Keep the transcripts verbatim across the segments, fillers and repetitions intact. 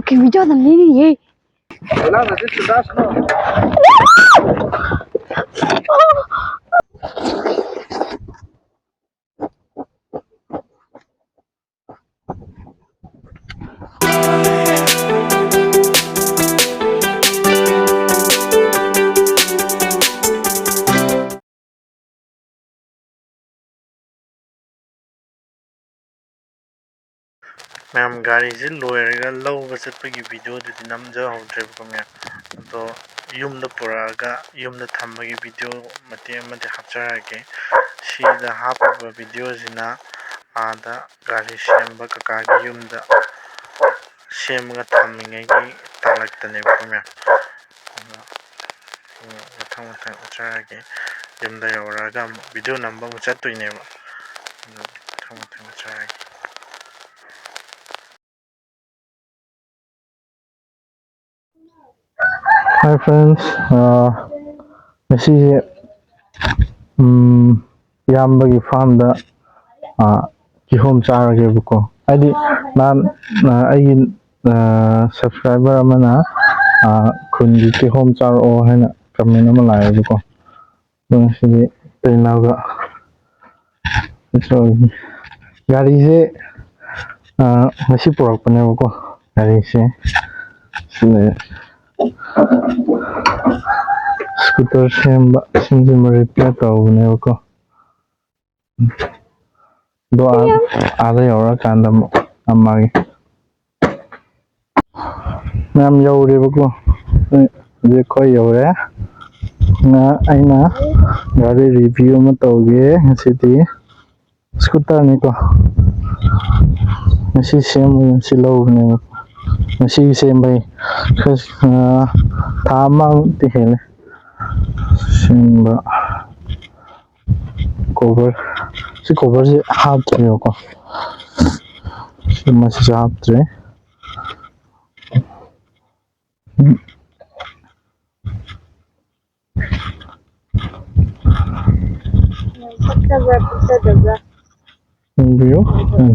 ꯀꯩ ꯚꯤꯗꯤꯑꯣ ꯅꯝꯅꯤꯡꯉꯤꯌꯦ꯫ ꯃꯌꯥꯝ, ꯒꯥꯔꯤꯁꯦ ꯂꯣꯏꯔꯒ ꯂꯧꯕ ꯆꯠꯄꯒꯤ ꯚꯤꯗꯤꯑꯣꯗꯨꯗꯤ ꯅꯝꯖꯍꯧꯗ꯭ꯔꯦꯕꯀꯣ ꯃꯌꯥꯝ꯫ ꯑꯗꯣ ꯌꯨꯝꯗ ꯄꯨꯔꯛꯑꯒ ꯌꯨꯝꯗ ꯊꯝꯕꯒꯤ ꯚꯤꯗꯤꯑꯣ ꯃꯇꯦꯛ ꯑꯃꯗꯤ ꯍꯥꯞꯆꯔꯛꯀꯦ꯫ ꯁꯤꯗ ꯍꯥꯞꯄꯤꯕ ꯚꯤꯗꯤꯑꯣꯁꯤꯅ ꯑꯥꯗ ꯒꯥꯔꯤ ꯁꯦꯝꯕ ꯀꯀꯥꯒꯤ ꯌꯨꯝꯗ ꯁꯦꯝꯃꯒ ꯊꯝꯃꯤꯉꯩꯒꯤ ꯇꯥꯂꯛꯇꯅꯦꯕꯀꯣ ꯃꯌꯥꯝ꯫ ꯑꯗꯣ ꯎꯝ, ꯃꯊꯪ ꯃꯊꯪ ꯎꯠꯆꯔꯛꯑꯒꯦ꯫ ꯌꯨꯝꯗ ꯌꯧꯔꯛꯑꯒ ꯑꯃꯨꯛ ꯚꯤꯗꯤꯑꯣ ꯅꯝꯕ ꯑꯃꯨꯛ ꯆꯠꯇꯣꯏꯅꯦꯕ꯫ ꯑꯗꯨ ꯃꯊꯪ ꯃꯊꯪ ꯎꯠꯆꯔꯛꯑꯒꯦ꯫ Hi friends, ꯑꯥ, ꯉꯁꯤꯁꯦ, ꯎꯝ, ꯏꯌꯥꯝꯕꯒꯤ ꯐꯥꯔꯝꯗ, ꯑꯥ, ꯀꯤꯍꯣꯝ ꯆꯥꯔꯒꯦꯕꯀꯣ꯫ ꯍꯥꯏꯗꯤ ꯅꯍꯥꯟ, ꯑꯥ, ꯑꯩꯒꯤ, ꯑꯥ, subscriber ꯑꯃꯅ, ꯑꯥ, "ꯈꯨꯟꯒꯤ ꯀꯤꯍꯣꯝ ꯆꯥꯔꯛꯑꯣ" ꯍꯥꯏꯅ comment ꯑꯃ ꯂꯥꯛꯑꯦꯕꯀꯣ꯫ ꯑꯗꯣ ꯉꯁꯤꯗꯤ ꯇꯩꯅꯕ ꯒꯥꯔꯤꯁꯦ, ꯑꯥ, ꯉꯁꯤ ꯄꯨꯔꯛꯄꯅꯦꯕꯀꯣ꯫ ꯒꯥꯔꯤꯁꯦ ꯁꯤ ꯂꯩꯔꯦ꯫ Scooter ꯁꯦꯝꯕ, ꯁꯦꯝꯖꯤꯟꯕ, repair ꯇꯧꯕꯅꯦꯕꯀꯣ꯫ ꯑꯗꯣ ꯑꯥ-, ꯑꯥꯗ ꯌꯧꯔꯀꯥꯟꯗ ꯑꯃꯨꯛ ꯅꯝꯃꯒꯦ꯫ ꯃꯌꯥꯝ ꯌꯧꯔꯦꯕꯀꯣ꯫ ꯍꯧꯖꯤꯛ ꯑꯩꯈꯣꯏ ꯌꯧꯔꯦ꯫ ꯉ-, ꯑꯩꯅ ꯒꯥꯔꯤ review ꯑꯃ ꯇꯧꯒꯦ ꯉꯁꯤꯗꯤ꯫ Scooter ꯅꯤꯀꯣ꯫ ꯉꯁꯤ ꯁꯦꯝꯕ, ꯉꯁꯤ ꯂꯧꯕꯅꯦꯕ꯫ ꯉꯁꯤ ꯁꯦꯝꯕꯩ ꯈꯔ, ꯑ, ꯊꯥ ꯑꯃꯃꯨꯛꯇꯤ ꯍꯦꯜꯂꯦ ꯁꯦꯝꯕ꯫ Cover, ꯁꯤ coverꯁꯦ ꯍꯥꯞꯇ꯭ꯔꯦꯕꯀꯣ꯫ ꯁꯤ ꯃꯁꯤꯁꯨ ꯍꯥꯞꯇ꯭ꯔꯦ꯫ ꯐꯠꯇꯕ꯭ꯔꯥ, ꯐꯠꯇꯗꯕ꯭ꯔꯥ? ꯌꯦꯡꯕꯤꯌꯨ꯫ ꯎꯝ꯫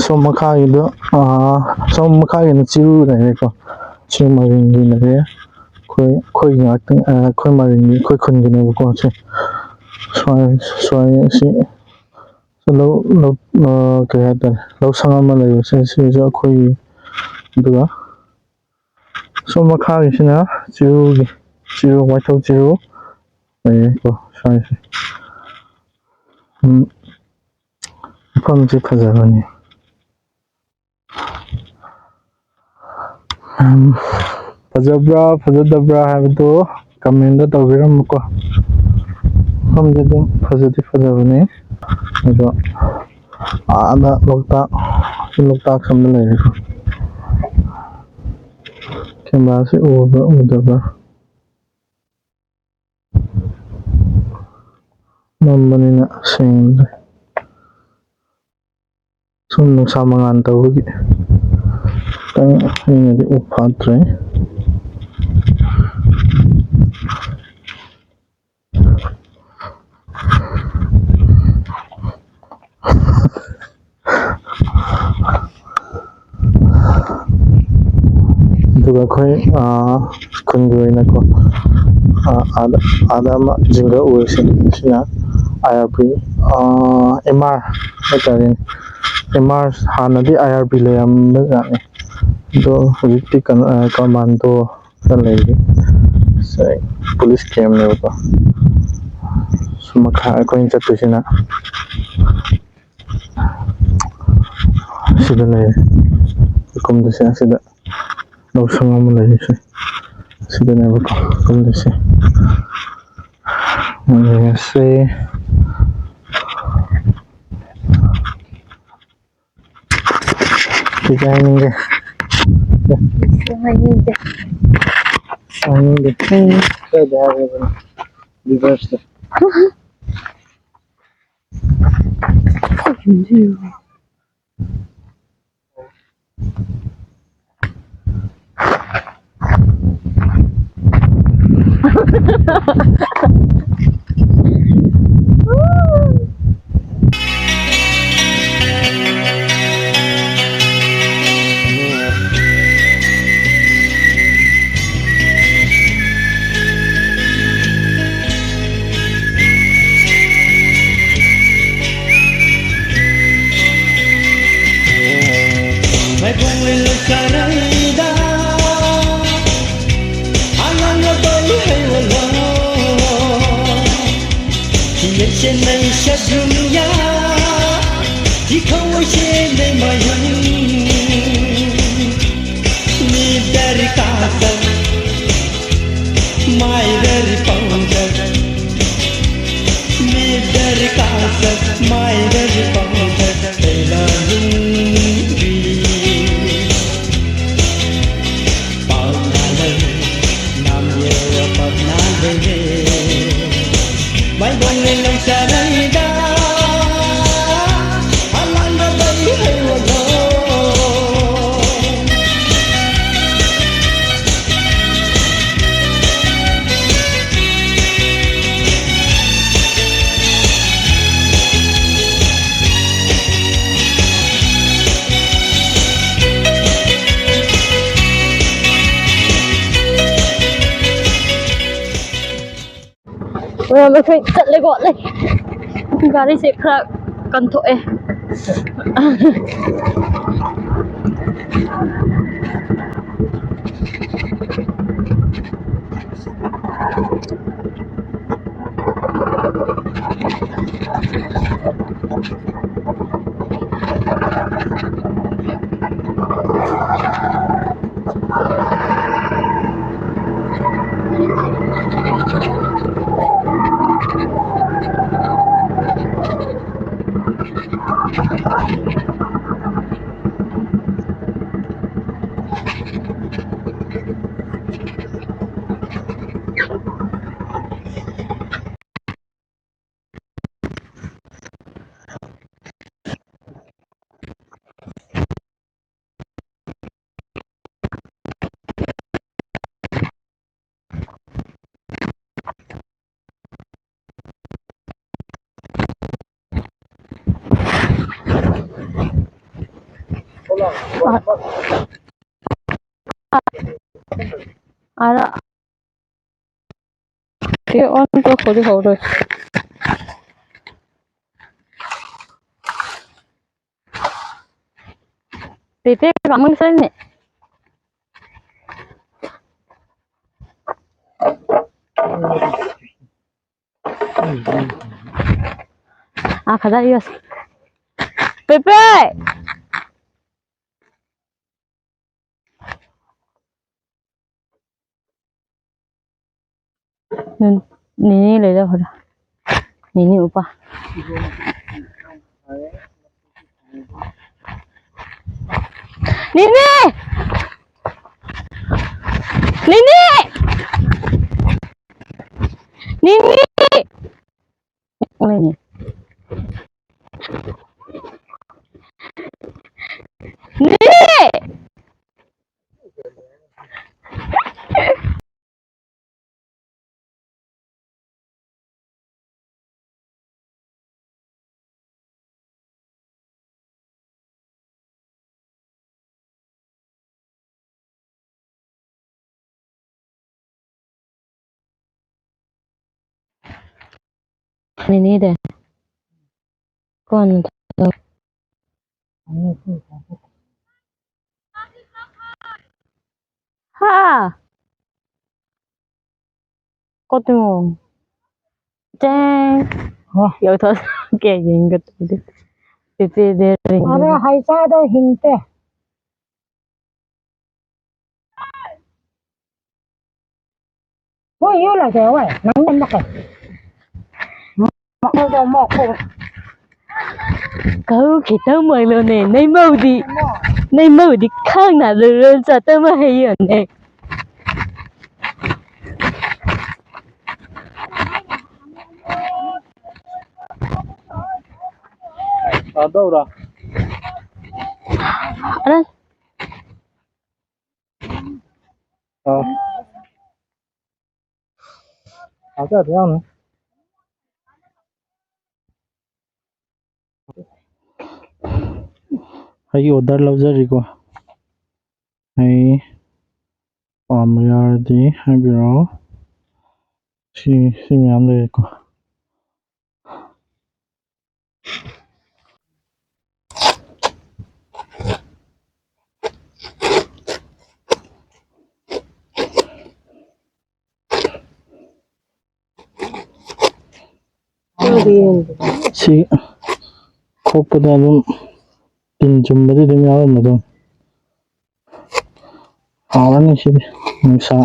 ꯁꯣꯝ ꯃꯈꯥꯒꯤꯗꯣ, ꯑꯥ, ꯁꯣꯝ ꯃꯈꯥꯒꯤꯅ ꯆꯤꯔꯨ ꯂꯩꯔꯦꯀꯣ꯫ ꯁꯤ ꯃꯔꯤꯡꯒꯤ ꯂꯩꯔꯦ꯫ ꯑꯩꯈꯣꯏ, ꯑꯩꯈꯣꯏꯒꯤ ꯉꯥꯛꯇꯪ, ꯑꯥ, ꯑꯩꯈꯣꯏ ꯃꯔꯤꯡꯒꯤ, ꯑꯩꯈꯣꯏ ꯈꯨꯟꯒꯤꯅꯦꯕꯀꯣ ꯁꯤ꯫ ꯁ꯭ꯋꯥꯏ, ꯁ꯭ꯋꯥꯏ ꯑꯁꯤ ꯂꯧ, ꯂꯧ, ꯑꯥ, ꯀꯩ ꯍꯥꯏꯇꯥꯔꯦ, ꯂꯧꯁꯪ ꯑꯃ ꯂꯩꯕꯁꯦ ꯁꯤꯁꯨ ꯑꯩꯈꯣꯏꯒꯤ꯫ ꯑꯗꯨꯒ ꯁꯣꯝ ꯃꯈꯥꯒꯤꯁꯤꯅ ꯆꯤꯔꯨꯒꯤ, ꯆꯤꯔꯨ, ꯋꯥꯏꯊꯧ ꯆꯤꯔꯨ ꯂꯩꯔꯦꯀꯣ ꯁ꯭ꯋꯥꯏꯁꯦ꯫ ꯎꯝ, ꯃꯐꯝꯁꯦ ꯐꯖꯕꯅꯤ꯫ ꯎꯝ, ꯐꯖꯕ꯭ꯔꯥ ꯐꯖꯗꯕ꯭ꯔꯥ ꯍꯥꯏꯕꯗꯨ comment ꯇꯧꯕꯤꯔꯝꯃꯨꯀꯣ꯫ ꯃꯐꯝꯁꯦ ꯑꯗꯨꯝ ꯐꯖꯗꯤ ꯐꯖꯕꯅꯤ꯫ ꯑꯗꯣ ꯑꯥꯗ ꯂꯣꯛꯇꯥꯛ, ꯁꯤ ꯂꯣꯛꯇꯥꯛ ꯁꯣꯝꯗ ꯂꯩꯔꯦꯀꯣ꯫ Camera ꯁꯤ ꯎꯕ꯭ꯔꯥ ꯎꯗꯕ꯭ꯔꯥ? ꯃꯝꯕꯅꯤꯅ ꯁꯦꯡꯗ꯭ꯔꯦ꯫ ꯁꯨꯝ ꯅꯨꯡꯁꯥ ꯃꯉꯥꯜ ꯇꯧꯕꯒꯤ ꯈꯤꯇꯪ ꯑꯩꯅꯗꯤ ꯎ ꯐꯥꯠꯇ꯭ꯔꯦ꯫ ꯑꯗꯨꯒ ꯑꯩꯈꯣꯏ, ꯑꯥ, ꯈꯨꯟꯒꯤ ꯑꯣꯏꯅꯀꯣ, ꯑꯥ, ꯑꯥꯗ, ꯑꯥꯗ ꯑꯃ ꯖꯤꯡꯒ ꯎꯔꯤꯁꯦ, ꯁꯤꯅ I R B, ah, M R ꯍꯥꯏꯇꯥꯔꯦꯅꯦ꯫ M R ꯍꯥꯟꯅꯗꯤ I R B ꯂꯩꯔꯝꯕ ꯖꯥꯠꯅꯤ, ꯑꯗꯣ ꯍꯧꯖꯤꯛꯇꯤ ꯀꯩꯅꯣ, ꯑꯥ, commando ꯈꯔ ꯂꯩꯔꯤ꯫ ꯉꯁꯥꯏ police camp ꯅꯦꯕꯀꯣ꯫ ꯁꯨꯝ ꯃꯈꯥ ꯑꯩꯈꯣꯏꯅ ꯆꯠꯇꯣꯏꯁꯤꯅ ꯁꯤꯗ ꯂꯩꯔꯦ꯫ ꯀꯨꯝꯗꯣꯏꯁꯦ ꯑꯁꯤꯗ ꯂꯧꯁꯪ ꯑꯃ ꯂꯩꯔꯤꯁꯦ꯫ ꯁꯤꯗꯅꯦꯕꯀꯣ ꯀꯨꯝꯗꯣꯏꯁꯦ꯫ ꯌꯦꯡꯉꯁꯦ꯫ ꯀꯩ ꯍꯥꯏꯅꯤꯡꯒꯦ? ꯀꯩꯁꯨ ꯍꯥꯏꯅꯤꯡꯗꯦ꯫ ꯍꯥꯏꯅꯤꯡꯗꯦ꯫ ꯎꯝ꯫ ꯀꯩꯗ ꯍꯥꯏꯔꯕꯅꯦ? Reverse ꯇ꯫ Maibong lei lei sarai da, alang na doi hai wala. Tiyan chen nai sa dum ya, ti khawai chen nai mayang. Mi dari ka sa, mai dari pang sa. Mi dari ka sa, mai dari pang sa. Tei la lung ri. Pau na lei, nam ye wa pau na lei. Maibong lei lei sarai da, alang na doi hai wala. ꯃꯌꯥꯝ ꯑꯩꯈꯣꯏ ꯆꯠꯂꯦꯀꯣ, ꯂꯩ꯫ ꯒꯥꯔꯤꯁꯦ ꯈꯔ ꯀꯟꯊꯣꯛꯑꯦ꯫ ꯑꯔꯥ꯫ ꯁꯤ ꯑꯣꯟ ꯇꯧꯔꯛꯄꯗꯤ ꯍꯧꯔꯣꯏ꯫ ꯄꯦꯄꯦ ꯄꯥꯝꯃꯨ ꯆꯪꯅꯤ꯫ ꯑꯥ, ꯈꯗꯥ ꯌꯣꯁ꯫ ꯄꯦꯄꯦ! ꯅꯦꯅꯦ ꯂꯩꯔꯦ ꯍꯣꯔꯦꯟ꯫ ꯅꯦꯅꯦ ꯎꯄꯥ꯫ ꯅꯦꯅꯦ! ꯅꯦꯅꯦ! ꯅꯦꯅꯦ! ꯅꯦꯅꯦ! ꯅꯦꯅꯦꯗ꯫ ꯀꯣꯟꯅ ꯊꯥꯗꯣꯛ-꯫ ꯍꯥ꯫ ꯀꯣꯠꯇꯨꯃꯣ꯫ ꯆꯦꯡ꯫ ꯍꯣ꯫ ꯌꯧꯊꯣꯛ-꯫ ꯀꯦ ꯌꯦꯡꯒꯠꯇꯨꯗꯤ꯫ ꯄꯦꯄꯦꯗꯤ ꯔꯤꯡ-꯫ ꯑꯔꯦ, ꯍꯩ ꯆꯥꯗꯧ ꯍꯤꯡꯇꯦ꯫ ꯍꯣꯏ, ꯌꯣ ꯂꯥꯛꯀꯦ, ꯍꯣꯏ, ꯅꯪ ꯅꯪ ꯂꯥꯛꯀꯦ꯫ ꯃꯈꯣꯏꯗꯣ ꯑꯃꯨꯛ ꯈꯣꯡ-꯫ ꯀꯧ ꯈꯤꯇꯪ ꯃꯣꯏꯂꯣꯅꯦ, ꯅꯩꯃꯧꯗꯤ, ꯅꯩꯃꯧꯗꯤ ꯈꯪꯅ ꯂꯣꯏꯔꯣ ꯆꯠꯇꯕ ꯍꯩꯌꯣꯅꯦ꯫ ꯇꯥꯗꯧꯔꯥ? ꯑꯔꯦ꯫ ꯑꯥ꯫ ꯍꯥꯞꯆꯔꯗꯤ ꯌꯥꯎꯅꯤ꯫ ꯑꯩꯒꯤ order ꯂꯧꯖꯔꯤꯀꯣ꯫ ꯑꯩ ꯄꯥꯝꯕ ꯌꯥꯎꯔꯗꯤ ꯍꯥꯏꯕꯤꯔꯛꯑꯣ꯫ ꯁꯤ, ꯁꯤ ꯃꯌꯥꯝ ꯂꯩꯔꯦꯀꯣ꯫ ꯁꯤ ꯈꯣꯛꯄꯗ ꯑꯗꯨꯝ ꯇꯤꯟ ꯆꯨꯝꯕꯗꯤ ꯑꯗꯨꯝ ꯌꯥꯎꯔꯝꯃꯗꯧꯅꯤ꯫ ꯍꯥꯎꯔꯅꯤ ꯁꯤꯗꯤ ꯅꯨꯡꯁꯥ꯫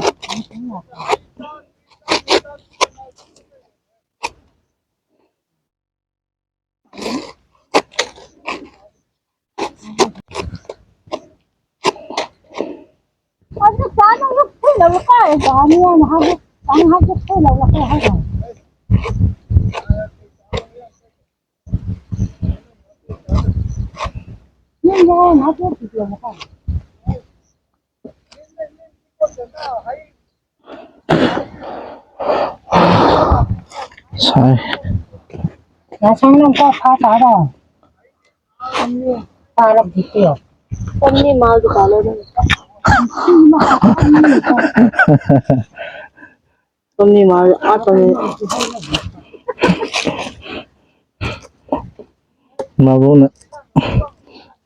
ꯁꯥꯏ꯫ ꯉꯁꯥꯡ ꯅꯪ ꯀꯣ ꯐꯥ ꯇꯥꯔꯣ? ꯐꯥꯔ ꯗꯤꯇꯤꯌꯣ꯫ ꯄꯝꯅꯤ ꯃꯥꯜ ꯗꯨꯀꯥꯟ ꯂꯣ꯫ ꯄꯝꯅꯤ ꯃꯥꯜ ꯑꯥ ꯄꯝꯅꯤ꯫ ꯃꯕꯨꯡꯅ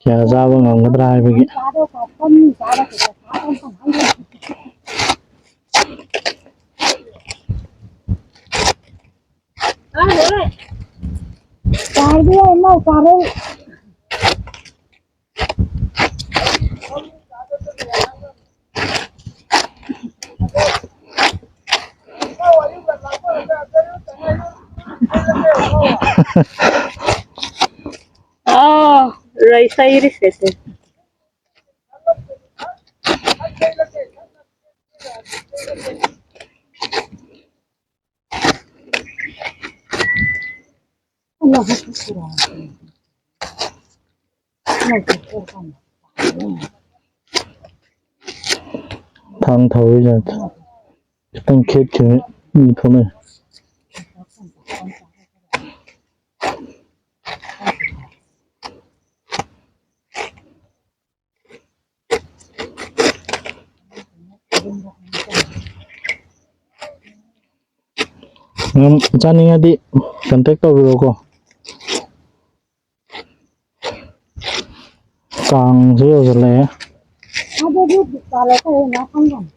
ꯀꯌꯥ ꯆꯥꯕ ꯉꯝꯒꯗ꯭ꯔꯥ ꯍꯥꯏꯕꯒꯤ꯫ ꯑꯥ, ꯔꯩꯁꯥꯏꯔꯤꯁꯦ꯫ ꯊꯥꯡ ꯊꯧꯔꯤꯁꯦ ꯈꯤꯇꯪ ꯈꯦꯠꯈꯤꯕꯅꯤ ꯃꯤ ꯊꯣꯛꯅꯩ꯫ ꯎꯝ, ꯆꯥꯅꯤꯡꯉꯗꯤ contact ꯇꯧꯕꯤꯔꯣꯀꯣ꯫ ꯀꯥꯡꯁꯨ ꯌꯧꯁꯤꯜꯂꯛꯑꯦ꯫ ꯑꯗꯨꯗꯤ ꯗꯨꯀꯥꯟ ꯑꯩꯈꯣꯏ ꯍꯦꯟꯅ ꯐꯪꯒꯅꯤ꯫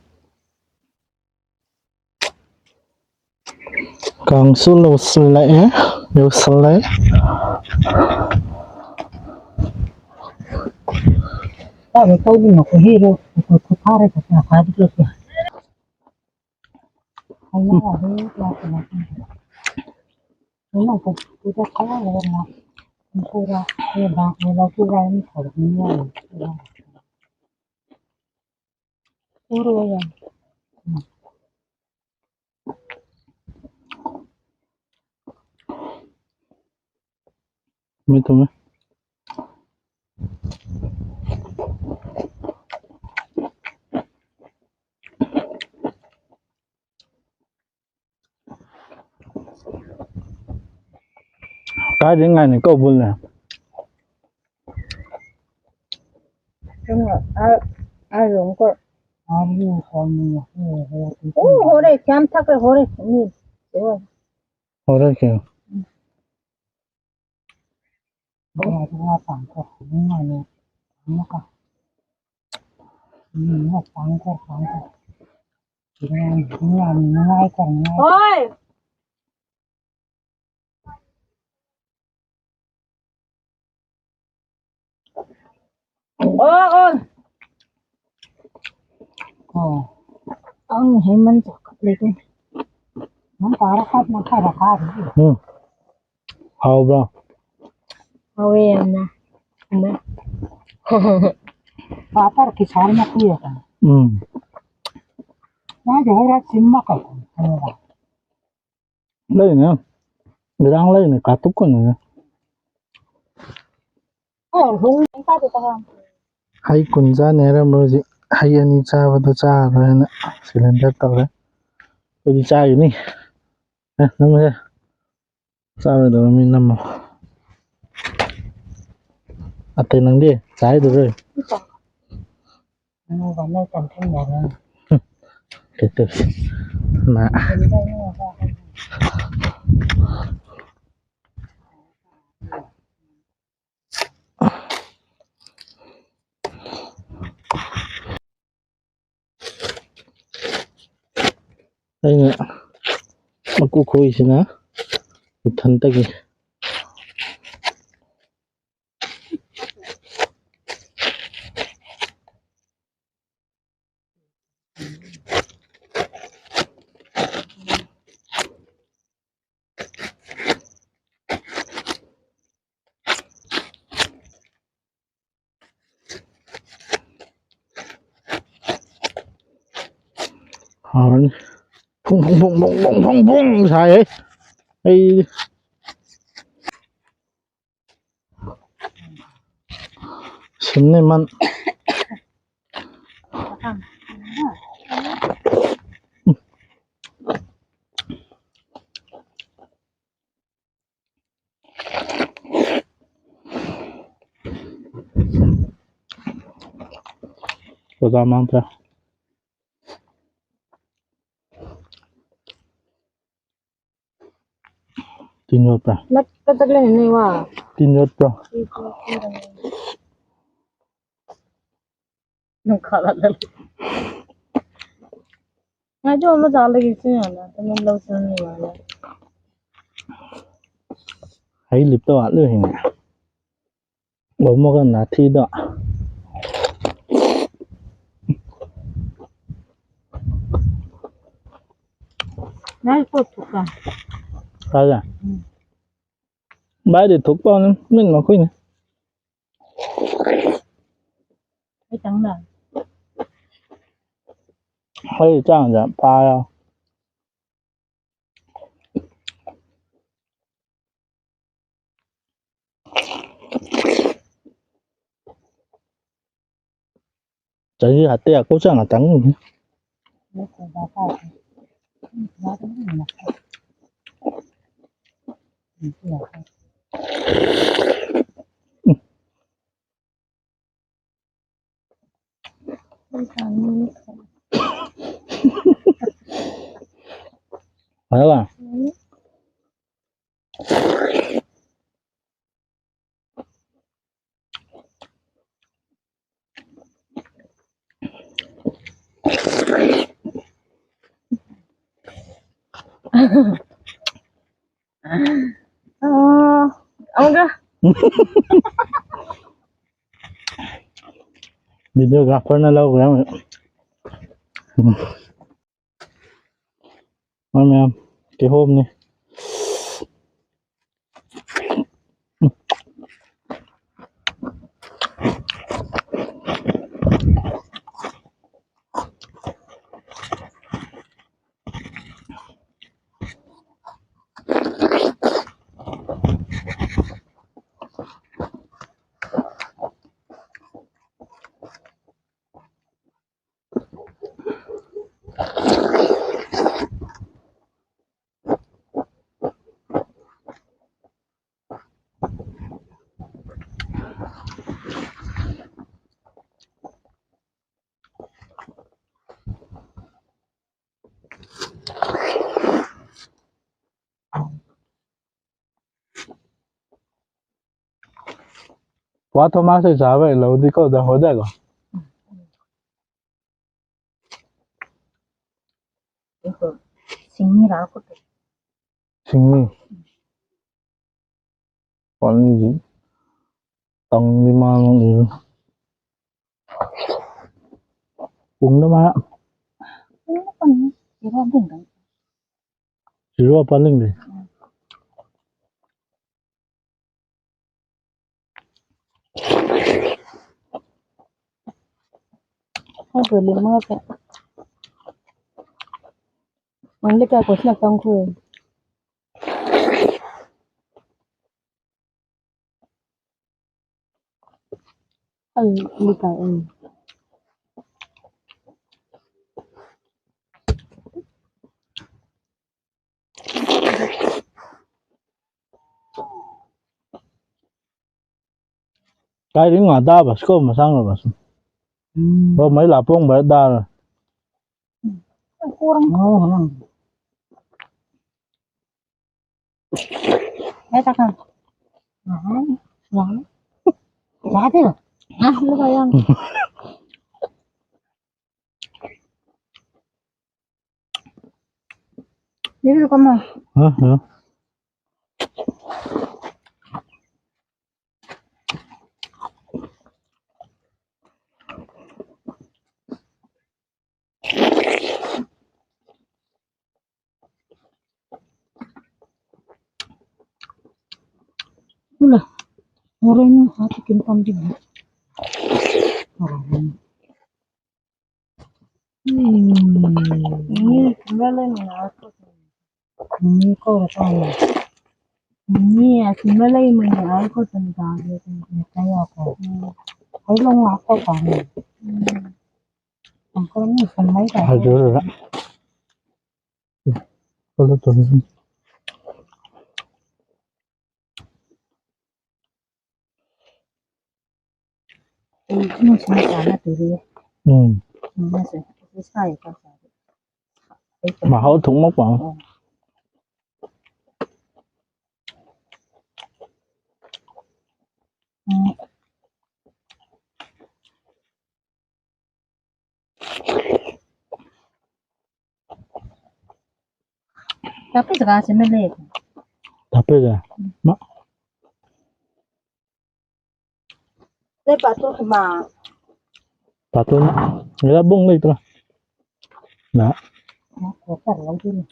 ꯀꯥꯡꯁꯨ ꯂꯧꯁꯤꯜꯂꯛꯑꯦ, ꯌꯧꯁꯤꯜꯂꯦ꯫ ꯇꯧꯔꯦ, ꯇꯧꯗꯅ ꯈꯨꯍꯤꯗꯣ ꯑꯩꯈꯣꯏ ꯈꯨꯠ ꯐꯥꯔꯦ, ꯈꯨꯠ ꯐꯥꯗꯤ ꯂꯣꯏꯁꯤ꯫ ꯍꯩꯅꯧ ꯑꯗꯨ ꯂꯥꯛꯄ ꯅꯠꯇꯦ꯫ ꯍꯩꯅꯧ ꯈꯛꯇꯨꯗ ꯈꯔ ꯍꯦꯟꯅ ꯄꯨꯔ ꯂꯦꯕꯥꯛꯅ ꯂꯧꯊꯣꯛ ꯍꯥꯏꯅ ꯊꯧꯔꯛꯅꯤ ꯌꯥꯔꯣꯏ꯫ ꯄꯨꯔꯣꯏ ꯌꯥꯝ꯫ ꯊꯨꯝꯃꯦ, ꯊꯨꯝꯃꯦ꯫ ꯀꯥꯏꯗꯩ ꯉꯥꯏꯅꯤ ꯀꯧꯕꯨꯜꯅꯦ? ꯑꯣ, ꯍꯣꯔꯦ, ꯀꯌꯥꯝ ꯊꯛꯈ꯭ꯔꯦ, ꯍꯣꯔꯦ꯫ ꯃꯤ, ꯑꯣ꯫ ꯍꯣꯔꯦ ꯀꯌꯥ? ꯉꯥ ꯄꯥꯡꯈꯣꯛ, ꯉꯥꯅꯦ, ꯑꯃꯨꯛꯀ꯫ ꯎꯝ, ꯉꯥ ꯄꯥꯡꯈꯣꯛ, ꯄꯥꯡꯈꯣꯛ꯫ ꯉꯥ, ꯉꯥ, ꯉꯥ ꯀꯧ, ꯉꯥ꯫ ꯍꯣꯏ꯫ ꯑꯣ, ꯑꯣ꯫ ꯑꯣ꯫ ꯑꯪ ꯍꯦꯃꯟ ꯆꯥꯎꯈꯠꯂꯦ꯫ ꯅꯪ ꯀꯥꯔ ꯈꯠꯅ ꯈꯔ ꯀꯥꯔꯤ꯫ ꯎꯝ꯫ ꯍꯥꯎꯕ꯭ꯔꯣ? ꯍꯥꯎꯋꯦ ꯌꯥꯝꯅ꯫ ꯊꯨꯝꯃꯦ꯫ ꯄꯥꯄꯔ ꯀꯤ ꯁꯥꯔ ꯃ ꯀꯨꯏ ꯍꯥꯏ꯫ ꯎꯝ꯫ ꯃꯥꯒꯤ ꯍꯣꯔꯥ ꯁꯤꯝꯃ ꯀ ꯈꯪꯉꯦꯕ꯫ ꯂꯩꯅꯦ꯫ ꯏꯔꯥꯡ ꯂꯩꯅꯦ, ꯀꯥꯇꯨꯛ ꯀꯅꯤꯅꯦ꯫ ꯑꯣ, ꯍꯨꯝ, ꯀꯥꯗꯦ ꯇ꯫ ꯍꯩ ꯀꯨꯟ ꯆꯥꯅꯤ ꯍꯥꯏꯔꯝꯕ ꯍꯧꯖꯤꯛ ꯍꯩ ꯑꯅꯤ ꯆꯥꯕꯗ ꯆꯥꯔꯔꯣꯏꯅ ꯁꯤꯂꯤꯟꯗꯔ ꯇꯧꯔꯦ꯫ ꯑꯩꯈꯣꯏꯗꯤ ꯆꯥꯈꯤꯅꯤ꯫ ꯑꯦ, ꯅꯪꯁꯦ ꯆꯥꯔꯣꯏꯗꯕ ꯃꯤ ꯅꯝꯃꯣ꯫ ꯑꯇꯩ ꯅꯪꯗꯤ ꯆꯥꯏꯗꯨꯔꯣꯏ? ꯀꯩ ꯇꯧꯁꯤ? ꯅꯥ꯫ ꯑꯩꯅ ꯃꯀꯨ ꯈꯣꯏꯁꯤꯅ ꯏꯊꯟꯇꯒꯤ꯫ ꯍꯥꯎꯔꯅꯤ꯫ ꯐꯨꯡ ꯐꯨꯡ ꯐꯨꯡ ꯐꯨꯡ ꯐꯨꯡ ꯐꯨꯡ ꯐꯨꯡ ꯁꯥꯏꯍꯦ꯫ ꯑꯩ ꯁꯤꯟꯅꯦꯃꯟ꯫ ꯕꯗꯥꯝ ꯃꯥꯟꯗ꯭ꯔꯥ? ꯇꯤꯟ ꯌꯣꯠꯄ꯭ꯔꯥ? ꯅꯞꯄꯗ ꯂꯩꯅꯦ ꯋꯥ꯫ ꯇꯤꯟ ꯌꯣꯠꯄ꯭ꯔꯣ? ꯅꯪ ꯈꯥꯔꯛꯂꯦ꯫ ꯉꯥꯏꯗꯣ ꯑꯃ ꯆꯥ ꯂꯩꯒꯦ ꯁꯤ ꯌꯥꯅ꯫ ꯑꯗꯨꯝ ꯂꯧ ꯆꯪꯉꯤ ꯃꯥꯅ꯫ ꯍꯩ ꯂꯤꯞꯇ ꯋꯥꯠꯂꯣꯏ ꯍꯦꯅꯦ꯫ ꯕꯃꯣꯒ ꯅꯥꯊꯤꯗꯣ꯫ ꯅꯪ ꯀꯣꯠ ꯊꯨꯛꯀ꯫ ꯀꯥꯏꯗ? ꯎꯝ꯫ ꯕꯥꯏꯗꯤ ꯊꯨꯛꯄ ꯃꯤꯠ ꯃꯈꯨꯏꯅ꯫ ꯑꯩ ꯇꯪꯅ꯫ ꯍꯩ ꯆꯥꯡꯁꯦ ꯄꯥ ꯌꯥꯎ꯫ ꯆꯍꯤ ꯍꯥꯠꯇꯦ ꯑꯀꯣ ꯆꯥꯡ ꯉꯥꯛꯇꯪ꯫ ꯐꯔꯕ? ꯑꯣ, ꯑꯃꯨꯛꯀ꯫ ꯚꯤꯗꯤꯑꯣꯒ꯭ꯔꯥꯐꯔꯅ ꯂꯧꯈ꯭ꯔꯦ ꯑꯃꯨꯛ꯫ ꯎꯝ꯫ ꯃꯌꯥꯝ, ꯃꯌꯥꯝ, ꯀꯤꯍꯣꯝꯅꯤ꯫ ꯄꯨꯋꯥ ꯊꯣꯃꯥꯁ ꯍꯣꯏ ꯆꯥꯕ ꯍꯦꯛ ꯂꯧꯗꯤ ꯀꯧꯗ ꯍꯣꯗꯒꯣ꯫ ꯁꯤꯡꯉꯤꯔꯥ ꯈꯨꯠꯇ? ꯁꯤꯡꯉꯤ꯫ ꯄꯥꯅꯤꯡꯗꯤ ꯇꯪꯗꯤ ꯃꯥꯡꯉꯤ꯫ ꯄꯨꯡꯗ ꯃꯥ꯫ ꯄꯨꯡꯗ ꯄꯪꯉꯤ꯫ ꯏꯔꯣꯟ ꯊꯤꯡꯒꯅꯤ꯫ ꯁꯤꯔꯣ ꯄꯥꯅꯤꯡꯗꯤ꯫ ꯑꯗꯨꯗꯤ ꯃꯥꯁꯦ ꯅꯪꯗꯤ ꯀꯌꯥ ꯀꯣꯏꯁꯤꯜꯂꯛꯇꯕ ꯀꯨꯏꯔꯦ꯫ ꯑꯩ ꯂꯨꯄꯥ ꯑꯅꯤ꯫ ꯀꯥꯏꯗꯩ ꯉꯥ ꯇꯥꯕ ꯁꯤꯀꯣ ꯃꯁꯥꯡ ꯑꯣꯏꯕ ꯁꯨꯝ꯫ ꯎꯝ꯫ ꯍꯣ, ꯃꯩ ꯂꯥꯞꯄꯣꯡꯕ ꯇꯥꯔ꯫ ꯀꯣꯔꯝ꯫ ꯍꯣ, ꯍꯣ꯫ ꯍꯦ ꯇꯥꯀꯥ꯫ ꯑꯍ꯫ ꯌꯥꯅꯤ꯫ ꯌꯥꯗꯦ꯫ ꯑ, ꯂꯨꯄꯥ ꯌꯥꯡ꯫ ꯃꯤ Ito ka mo. Ha? Ha? Wala. Mura yung hati kimpang din. Mura yung. Hmm. Ini, wala yung ako. Ini ko, ito. Ini, at wala yung mga ako sa nagkakita. Kaya ako. Ay, lang ako kami. Ang kami, panay ka. Aduh, lah. Kalau tuh. Ano siya sana, tiri? Hmm. Ano siya? Isa, isa, isa. Mahal, thuk mok pa. Oh. Hmm. Tapi saka sini lagi. Tapi ya. Ma. Ini patut ma. Patut na. Nila bong lagi ito. Na. Nah, kotor lagi ni.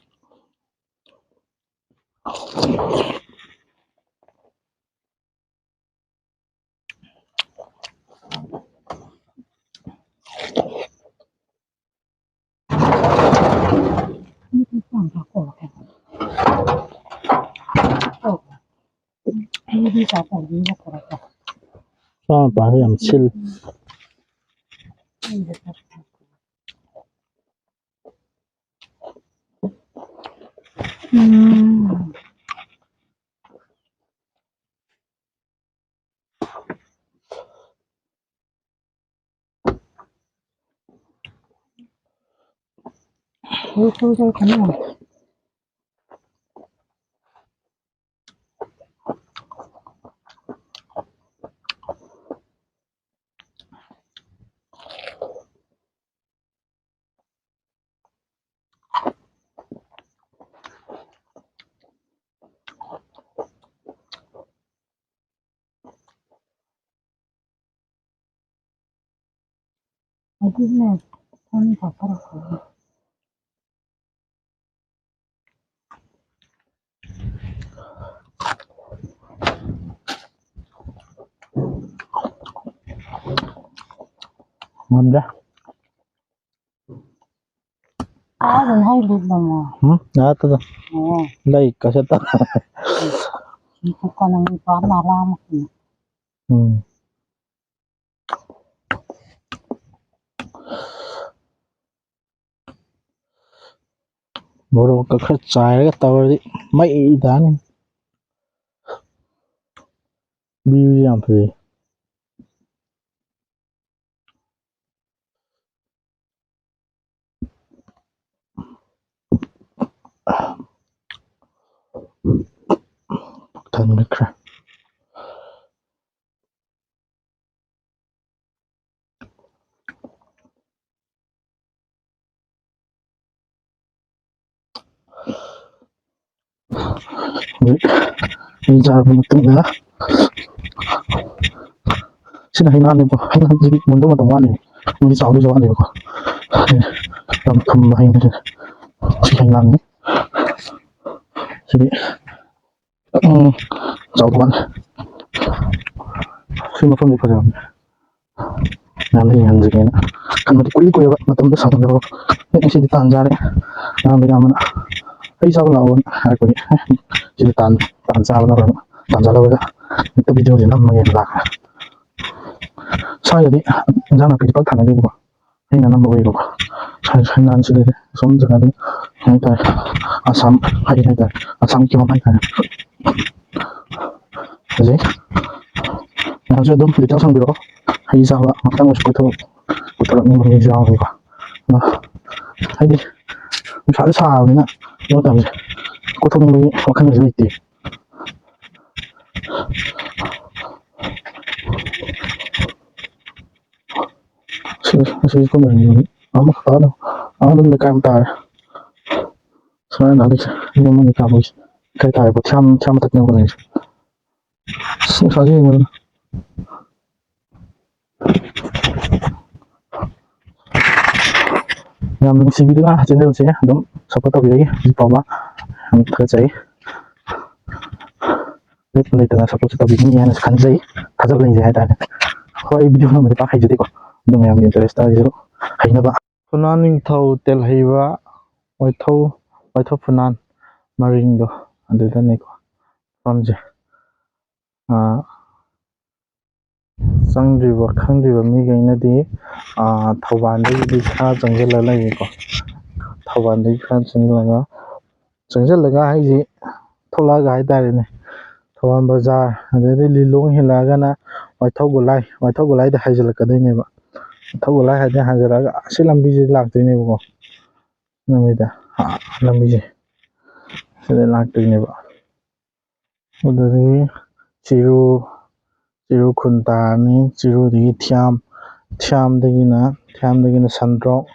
Sa pa yang chill. Hmm. ꯑꯗꯨꯅꯦ, phone ꯄꯥꯏꯈꯠꯂꯛꯄꯒꯤ꯫ ꯉꯝꯗ꯭ꯔꯦ꯫ ꯑꯥꯗꯅ ꯍꯩ ꯂꯤꯠꯂꯝꯃꯣ꯫ ꯎꯝ, ꯉꯥꯏꯍꯥꯛꯇꯗ꯫ ꯑꯣ꯫ ꯂꯩ ꯀꯁꯦꯠꯇ꯫ ꯁꯤ ꯀꯣꯟꯅ ꯃꯤ ꯄꯥꯝ ꯅꯥ ꯂꯥꯝꯃꯛꯈꯤꯅꯤ꯫ ꯎꯝ꯫ ꯃꯣꯔꯣꯛꯀ ꯈꯔ ꯆꯥꯏꯔꯒ ꯇꯧꯔꯗꯤ ꯃꯩ ꯇꯥꯅꯤ꯫ View ꯌꯥꯝ ꯐꯖꯩ꯫ ꯊꯟꯈ꯭ꯔꯦ꯫ ꯍꯧꯖꯤꯛ ꯃꯤ ꯆꯥꯔꯕ ꯃꯇꯨꯡꯗ, ꯁꯤꯅ ꯍꯩꯅꯥꯡꯅꯤꯀꯣ꯫ ꯍꯩꯅꯥꯡꯁꯤꯗꯤ ꯃꯨꯟꯕ ꯃꯇꯝ ꯋꯥꯠꯂꯤ, ꯃꯨꯟꯗꯤ ꯆꯥꯎꯗꯣꯏꯁꯨ ꯋꯥꯠꯂꯤꯕꯀꯣ꯫ ꯌꯥꯝ ꯊꯨꯝꯕ ꯍꯩꯅꯥꯡ ꯁꯤꯅ꯫ ꯁꯤ ꯍꯩꯅꯥꯡꯅꯤ꯫ ꯁꯤꯗꯤ ꯎꯝ, ꯆꯥꯎꯕ ꯋꯥꯠꯂꯦ꯫ ꯁꯤ ꯃꯐꯝꯗꯤ ꯐꯖꯕꯅꯦ꯫ ꯃꯌꯥꯝꯗ ꯌꯦꯡꯍꯟꯖꯒꯦꯅ ꯈꯟꯕꯗꯤ ꯀꯨꯏꯗꯤ ꯀꯨꯏꯔꯕ, ꯃꯇꯝꯗꯣ ꯁꯪꯗꯕ꯫ ꯑꯦ, ꯉꯁꯤꯗꯤ ꯇꯥꯟ ꯆꯥꯔꯦ꯫ ꯃꯌꯥꯝꯗ ꯌꯥꯝꯕꯅ "ꯑꯩ ꯆꯥꯕ ꯂꯥꯛꯑꯣꯅ" ꯍꯥꯏꯔꯛꯄꯒꯤ, ꯑꯦ, ꯁꯤꯗꯤ ꯇꯥꯟ, ꯇꯥꯟ ꯆꯥꯕ ꯂꯧꯔꯒ, ꯇꯥꯟ ꯆꯥ ꯂꯧꯔꯒ ꯍꯦꯛꯇ video ꯁꯦ ꯅꯝꯃꯒꯦꯅ ꯂꯥꯛꯄꯅꯦ꯫ ꯁ꯭ꯋꯥꯏꯗꯗꯤ ꯏꯟꯖꯥꯡ ꯅꯥꯄꯤꯗꯤ ꯄꯥꯛ ꯊꯥꯅꯗꯦꯕꯀꯣ꯫ ꯑꯩꯅ ꯑꯅꯝꯕ ꯑꯣꯏꯌꯦꯕꯀꯣ꯫ ꯁꯥꯏ-, ꯁꯥꯏꯅꯥꯟꯁꯤꯗꯗꯤ ꯑꯁꯣꯝ ꯖꯒꯥꯗ ꯀꯩ ꯍꯥꯏꯇꯥꯔꯦ, ꯑꯁꯥꯝ ꯍꯩ ꯍꯥꯏꯇꯥꯔꯦ, ꯑꯁꯥꯝ ꯀꯤꯍꯣꯝ ꯍꯥꯏꯇꯥꯔꯦ꯫ ꯐꯖꯩ꯫ ꯃꯌꯥꯝꯁꯨ ꯑꯗꯨꯝ details ꯍꯪꯕꯤꯔꯛꯑꯣ꯫ ꯍꯩ ꯆꯥꯕ ꯉꯥꯛꯇꯪ ꯑꯣꯏꯔꯁꯨ ꯀꯣꯏꯊꯣꯛ-, ꯀꯣꯏꯊꯣꯔꯛꯅꯤꯡꯕ ꯃꯤꯁꯨ ꯌꯥꯎꯕꯅꯤꯀꯣ꯫ ꯑꯗꯣ ꯍꯥꯏꯗꯤ ꯅꯨꯡꯁꯥꯁꯨ ꯁꯥꯕꯅꯤꯅ ꯃꯇꯝꯁꯦ ꯀꯣꯏꯊꯣꯛꯅꯤꯡꯕꯒꯤ ꯋꯥꯈꯜꯁꯨ ꯂꯩꯇꯦ꯫ ꯁꯤ, ꯑꯁꯤ ꯀꯨꯝꯍꯩ ꯑꯃꯈꯛꯇ ꯑꯗꯨꯝ, ꯑꯗꯨꯝ ꯂꯩꯀꯥꯏ ꯑꯃ ꯇꯥꯔꯦ꯫ ꯁꯨꯃꯥꯏꯅ ꯂꯩꯁꯦ꯫ ꯌꯨꯝ ꯑꯃ ꯇꯥꯕꯒꯤꯁꯦ꯫ ꯂꯩꯀꯥꯏ ꯇꯥꯔꯦ꯫ ꯄꯣꯠꯁꯥꯝ, ꯄꯣꯠꯁꯥꯝ ꯃꯊꯛꯇ ꯑꯃꯨꯛ ꯂꯩꯔꯤꯁꯦ꯫ ꯑꯁ, ꯅꯨꯡꯁꯥꯁꯦ ꯌꯦꯡꯉꯨꯗꯅ꯫ ꯌꯥꯝ ꯅꯨꯡꯁꯤꯕꯤꯗꯨꯅ ꯆꯦꯅꯦꯜꯁꯦ ꯑꯗꯨꯝ ꯁꯞꯄꯣꯔꯠ ꯇꯧꯕꯤꯔꯛꯏ ꯍꯧꯖꯤꯛ ꯐꯥꯎꯕ꯫ ꯌꯥꯝ ꯊꯥꯒꯠꯆꯩ꯫ ꯂꯦꯞꯄ ꯂꯩꯇꯅ ꯁꯞꯄꯣꯔꯠꯁꯨ ꯇꯧꯕꯤꯒꯅꯤ ꯍꯥꯏꯅꯁꯨ ꯈꯟꯖꯩ꯫ ꯊꯥꯖꯕ ꯂꯩꯖꯩ ꯍꯥꯏꯇꯥꯔꯦ꯫ ꯍꯣꯏ, ꯑꯩ ꯚꯤꯗꯤꯑꯣ ꯅꯝꯕꯗꯤ ꯄꯥꯛ ꯍꯩꯖꯗꯦꯀꯣ꯫ ꯑꯗꯨꯝ ꯃꯌꯥꯝꯒꯤ ꯏꯟꯇꯔꯦꯁꯇ ꯑꯩꯁꯨ ꯍꯩꯅꯕ꯫ ꯐꯨꯅꯥꯟ ꯅꯤꯡꯊꯧ ꯇꯦꯜꯍꯩꯕ ꯋꯥꯏꯊꯧ, ꯋꯥꯏꯊꯧ ꯐꯨꯅꯥꯟ ꯃꯔꯤꯡꯗꯣ ꯑꯗꯨꯗꯅꯤꯀꯣ ꯃꯐꯝꯁꯦ꯫ ꯑꯥ, ꯆꯪꯗ꯭ꯔꯤꯕ, ꯈꯪꯗ꯭ꯔꯤꯕ ꯃꯤꯈꯩꯅꯗꯤ, ꯑꯥ, ꯊꯧꯕꯥꯜꯗꯒꯤꯗꯤ ꯈꯔ ꯆꯪꯁꯤꯜꯂ ꯂꯩꯔꯦꯀꯣ꯫ ꯊꯧꯕꯥꯜꯗꯒꯤ ꯈꯔ ꯆꯪꯁꯤꯜꯂꯒ, ꯆꯪꯁꯤꯜꯂꯒ ꯍꯥꯏꯁꯤ ꯊꯣꯛꯂꯛꯑꯒ ꯍꯥꯏꯇꯥꯔꯦꯅꯦ, ꯊꯧꯕꯥꯜ ꯕꯖꯥꯔ, ꯑꯗꯩꯗꯤ ꯂꯤꯂꯣꯡ ꯍꯦꯜꯂꯛꯑꯒꯅ ꯋꯥꯏꯊꯧ ꯒꯣꯂꯥꯏ, ꯋꯥꯏꯊꯧ ꯒꯣꯂꯥꯏꯗ ꯍꯥꯏꯖꯤꯜꯂꯛꯀꯗꯣꯏꯅꯦꯕ꯫ ꯋꯥꯏꯊꯧ ꯒꯣꯂꯥꯏ ꯍꯥꯏꯗꯤ ꯍꯥꯏꯖꯤꯜꯂꯛꯑꯒ ꯑꯁꯤ ꯂꯝꯕꯤꯁꯤꯗ ꯂꯥꯛꯇꯣꯏꯅꯦꯕꯀꯣ꯫ ꯂꯝꯕꯤꯗ, ꯑꯥ, ꯂꯝꯕꯤꯁꯦ ꯁꯤꯗ ꯂꯥꯛꯇꯣꯏꯅꯦꯕ꯫ ꯑꯗꯨꯗꯒꯤ ꯆꯤꯔꯨ, ꯆꯤꯔꯨ ꯈꯨꯟ ꯇꯥꯔꯅꯤ꯫ ꯆꯤꯔꯨꯗꯒꯤ ꯊꯤꯌꯥꯝ, ꯊꯤꯌꯥꯝꯗꯒꯤꯅ, ꯊꯤꯌꯥꯝꯗꯒꯤꯅ ꯁꯟꯗ꯭ꯔꯣꯛ,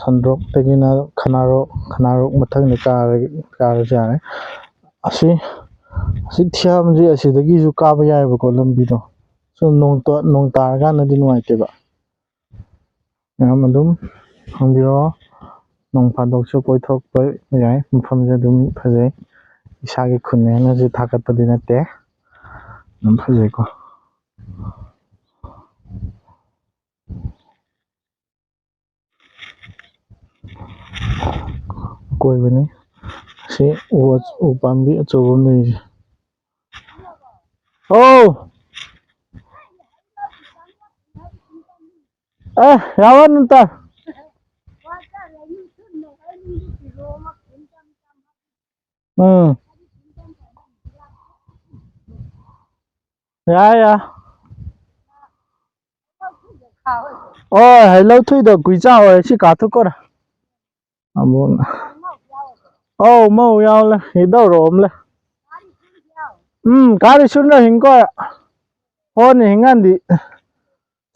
ꯁꯟꯗ꯭ꯔꯣꯛꯇꯒꯤꯅ ꯈꯅꯥꯔꯣꯛ, ꯈꯅꯥꯔꯣꯛ ꯃꯊꯪꯗ ꯀꯥꯔ-, ꯀꯥꯔꯁꯨ ꯌꯥꯔꯦ꯫ ꯑꯁꯤ, ꯑꯁꯤ ꯊꯤꯌꯥꯝꯁꯦ ꯑꯁꯤꯗꯒꯤꯁꯨ ꯀꯥꯕ ꯌꯥꯏꯑꯕꯀꯣ ꯂꯝꯕꯤꯗꯣ꯫ ꯁꯨꯝ ꯅꯣꯡ ꯇ-, ꯅꯣꯡ ꯇꯥꯔꯀꯥꯟꯗꯗꯤ ꯅꯨꯡꯉꯥꯏꯇꯦꯕ꯫ ꯃꯌꯥꯝ ꯑꯗꯨꯝ ꯍꯪꯕꯤꯔꯛꯑꯣ꯫ ꯅꯣꯡ ꯐꯥꯗꯣꯛꯁꯨ ꯀꯣꯏꯊꯣꯛꯄ ꯌꯥꯏ꯫ ꯃꯐꯝꯁꯦ ꯑꯗꯨꯝ ꯐꯖꯩ꯫ ꯏꯁꯥꯒꯤ ꯈꯨꯟꯅꯦ ꯍꯥꯏꯅꯁꯨ ꯊꯥꯒꯠꯄꯗꯤ ꯅꯠꯇꯦ꯫ ꯑꯗꯨꯝ ꯐꯖꯩꯀꯣ꯫ ꯑꯀꯣꯏꯕꯅꯤ꯫ ꯑꯁꯤ ꯎ, ꯎ ꯄꯥꯝꯕꯤ ꯑꯆꯧꯕ ꯑꯃ ꯂꯩꯔꯤꯁꯦ꯫ ꯑꯧ! ꯑꯦ, ꯌꯥꯎꯔꯅꯨ ꯑꯝꯇ꯫ ꯎꯝ꯫ ꯌꯥꯏ, ꯌꯥꯏ꯫ ꯑꯣ, ꯍꯩ ꯂꯧ ꯊꯨꯏꯗꯣ ꯀꯨꯏ ꯆꯥꯎꯔꯦ, ꯁꯤ ꯀꯥꯊꯣꯛꯈꯣꯔꯦ꯫ ꯑꯃꯨꯛ꯫ ꯑꯧ, ꯃꯧ ꯌꯥꯎꯂꯦ, ꯏꯗꯧꯔꯣꯝꯂꯦ꯫ ꯎꯝ, ꯀꯥꯔꯤ ꯁꯨꯟꯗ ꯍꯤꯡꯀꯣ꯫ ꯍꯣꯅꯤ ꯍꯤꯡꯒꯥꯟꯗꯤ꯫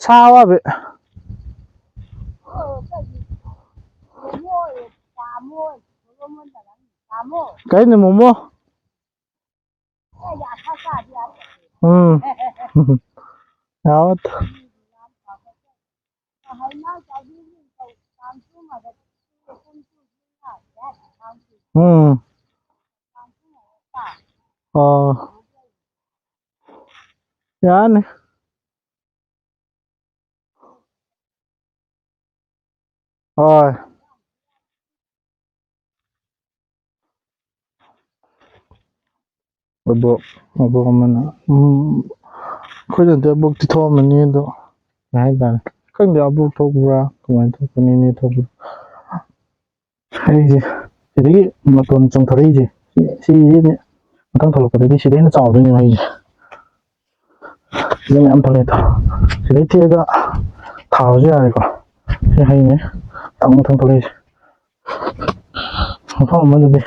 ꯁꯥ ꯋꯥꯕꯤ꯫ ꯀꯩꯅꯣ ꯃꯣꯃꯣ? ꯎꯝ꯫ ꯌꯥꯎꯠ꯫ ꯎꯝ꯫ ꯑꯣ꯫ ꯌꯥꯅꯤ꯫ ꯍꯣꯏ꯫ ꯑꯕꯣꯛ, ꯑꯕꯣꯛ ꯑꯃꯅ, ꯎꯝ, ꯑꯩꯈꯣꯏꯗꯗꯤ ꯑꯕꯣꯛꯇꯤ ꯊꯣꯛꯑꯝꯃꯅꯤ ꯑꯗꯣ, ꯀꯩ ꯍꯥꯏꯇꯥꯔꯦ, ꯈꯪꯗꯦ, ꯑꯕꯣꯛ ꯊꯣꯛꯄ꯭ꯔꯥ, ꯀꯃꯥꯏꯅ ꯊꯣꯛꯄꯅꯤ, ꯏꯅꯦ ꯊꯣꯛꯄ꯭ꯔꯥ? ꯍꯩꯁꯦ ꯁꯤꯗꯒꯤ ꯃꯇꯣꯟ ꯆꯣꯡꯊꯣꯔꯛꯏꯁꯦ, ꯁꯤ, ꯁꯤꯁꯤꯅꯦ ꯃꯊꯪ ꯊꯣꯛꯂꯛꯄꯗꯗꯤ ꯁꯤꯗꯩ ꯍꯦꯟꯅ ꯆꯥꯎꯗꯣꯏꯅꯦꯕ ꯍꯩꯁꯦ꯫ ꯁꯤꯗ ꯃꯌꯥꯝ ꯊꯣꯛꯂꯛꯑꯦ꯫ ꯁꯤꯗꯩ ꯊꯦꯛꯑꯒ ꯊꯥꯕꯁꯨ ꯌꯥꯔꯦꯀꯣ꯫ ꯁꯤ ꯍꯩꯅꯦ ꯃꯊꯪ ꯃꯊꯪ ꯊꯣꯛꯂꯛꯏꯁꯦ꯫ ꯃꯐꯝ ꯑꯃꯗꯗꯤ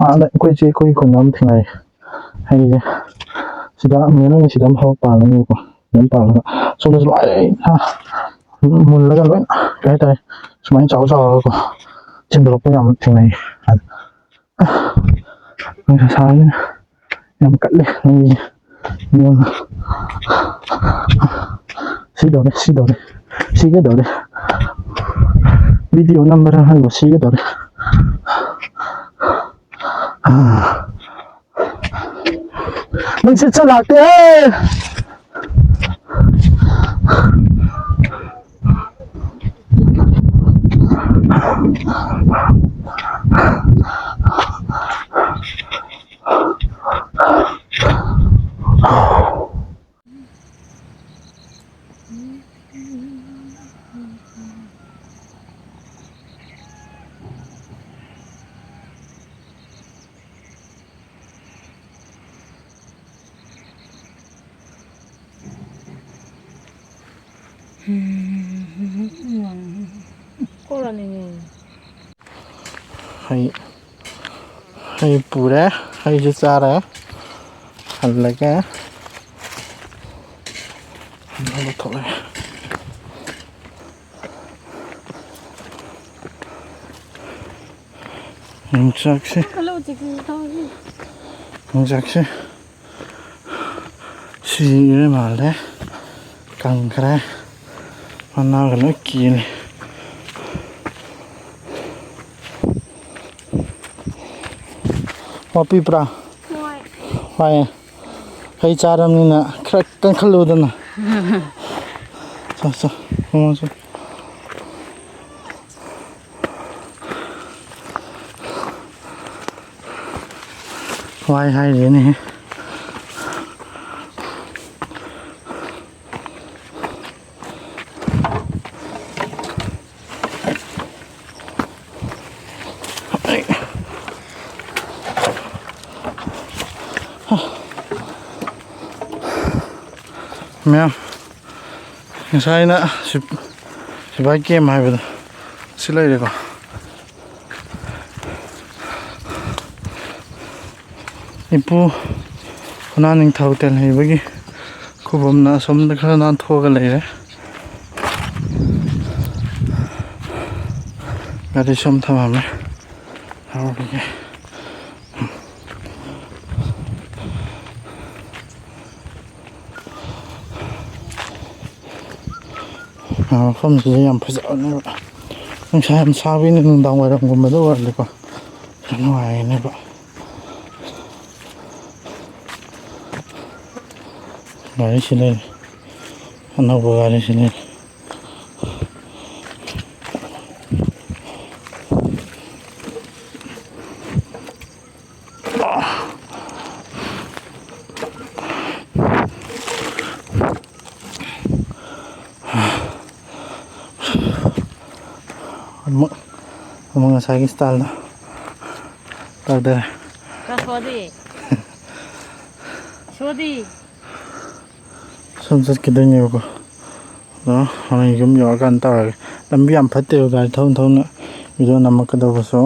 ꯑꯥꯗ ꯑꯩꯈꯣꯏ ꯆꯦ ꯑꯩꯈꯣꯏ ꯈꯨꯟꯗ ꯑꯃ ꯊꯦꯡꯅꯩ꯫ ꯍꯩꯁꯦ ꯁꯤꯗ ꯃꯦꯟ ꯑꯣꯏꯅ ꯁꯤꯗ ꯑꯃ ꯍꯧꯔꯛꯄ ꯄꯥꯜꯂꯅꯤꯕꯀꯣ꯫ ꯁꯤꯗ ꯑꯃ ꯄꯥꯜꯂꯒ ꯁꯣꯝꯗꯁꯨ ꯂꯣꯏ, ꯍꯥ, ꯃꯨꯜꯂꯒ ꯂꯣꯏꯅ ꯀꯩ ꯍꯥꯏꯇꯥꯔꯦ, ꯁꯨꯃꯥꯏꯅ ꯆꯥꯎ ꯆꯥꯎꯔꯒꯀꯣ ꯆꯦꯟꯊꯣꯔꯛꯄ ꯌꯥꯝ ꯊꯦꯡꯅꯩ꯫ ꯑꯗ ꯅꯨꯡꯁꯥ ꯁꯥꯕꯅꯤꯅ ꯌꯥꯝ ꯀꯠꯂꯦ ꯃꯩꯁꯦ꯫ ꯌꯦꯡꯉꯣ꯫ ꯁꯤꯗꯧꯔꯦ, ꯁꯤꯗꯧꯔꯦ, ꯁꯤꯒꯗꯧꯔꯦ꯫ ꯚꯤꯗꯤꯑꯣ ꯅꯝꯕꯔ ꯍꯥꯏꯕ ꯁꯤꯒꯗꯧꯔꯦ꯫ ꯅꯨꯡꯁꯤꯠꯁꯨ ꯂꯥꯛꯇꯦ꯫ ꯍꯩ, ꯍꯩ ꯄꯨꯔꯦ, ꯍꯩꯁꯨ ꯆꯥꯔꯦ꯫ ꯍꯜꯂꯒ ꯊꯣꯛꯂꯛꯑꯦ꯫ ꯌꯣꯡꯆꯥꯛꯁꯦ꯫ ꯌꯣꯡꯆꯥꯛꯁꯦ ꯁꯤꯔ ꯃꯥꯜꯂꯦ꯫ ꯀꯪꯈ꯭ꯔꯦ꯫ ꯃꯅꯥꯒ ꯂꯣꯏ ꯀꯦꯜꯂꯦ꯫ ꯋꯥꯄꯤꯕ꯭ꯔꯥ? ꯍꯣꯏ꯫ ꯋꯥꯏꯌꯦ꯫ ꯍꯩ ꯆꯥꯔꯕꯅꯤꯅ ꯈꯔ ꯀꯟꯈꯠꯂꯨꯗꯅ꯫ ꯆꯣ, ꯆꯣ, ꯃꯃꯥ, ꯆꯣ꯫ ꯋꯥꯏ ꯍꯥꯏꯔꯤꯅꯦ꯫ ꯃꯌꯥꯝ, ꯉꯁꯥꯏꯅ ꯁꯤꯞ-, ꯁꯤꯐꯥꯏ ꯀꯦꯝ ꯍꯥꯏꯕꯗꯣ ꯁꯤ ꯂꯩꯔꯦꯀꯣ꯫ ꯏꯄꯨ ꯈꯨꯅꯥ ꯅꯤꯡꯊꯧ ꯇꯦꯜꯍꯩꯕꯒꯤ ꯈꯨꯕꯝꯅ ꯑꯁꯣꯝꯗ ꯈꯔ ꯅꯥꯟꯊꯣꯛꯑꯒ ꯂꯩꯔꯦ꯫ ꯒꯥꯔꯤ ꯁꯣꯝ ꯊꯝꯃꯝꯃꯦ꯫ ꯍꯧꯔꯒꯦ꯫ ꯃꯐꯝꯁꯤꯁꯨ ꯌꯥꯝ ꯐꯖꯕꯅꯦꯕ꯫ ꯅꯨꯡꯁꯥ ꯌꯥꯝ ꯁꯥꯕꯅꯤꯅ ꯅꯨꯡꯗꯥꯡ ꯋꯥꯏꯔꯝꯒꯨꯝꯕꯗ ꯑꯣꯏꯔꯗꯤꯀꯣ ꯌꯥꯝ ꯅꯨꯡꯉꯥꯏꯒꯅꯦꯕ꯫ ꯒꯥꯔꯤꯁꯤ ꯂꯩꯔꯦ꯫ ꯑꯅꯧꯕ ꯒꯥꯔꯤꯁꯤ ꯂꯩꯔꯦ꯫ ꯑꯃꯨꯛ, ꯑꯃꯨꯛ ꯉꯁꯥꯏꯒꯤ ꯁ꯭ꯇꯥꯏꯜꯗ ꯇꯧꯗꯔꯦ꯫ ꯁꯣꯗꯤ꯫ ꯁꯣꯗꯤ꯫ ꯁꯨꯝ ꯆꯠꯈꯤꯗꯣꯏꯅꯦꯕꯀꯣ꯫ ꯑꯗꯣ ꯍꯣꯔꯦꯟ ꯌꯨꯝ ꯌꯧꯔꯀꯥꯟꯗ ꯇꯧꯔꯒꯦ꯫ ꯂꯝꯕꯤ ꯌꯥꯝ ꯐꯠꯇꯦꯕ, ꯒꯥꯔꯤ ꯊꯧꯅ ꯊꯧꯅ ꯚꯤꯗꯤꯑꯣ ꯅꯝꯃꯛꯀꯗꯧꯕꯁꯨ꯫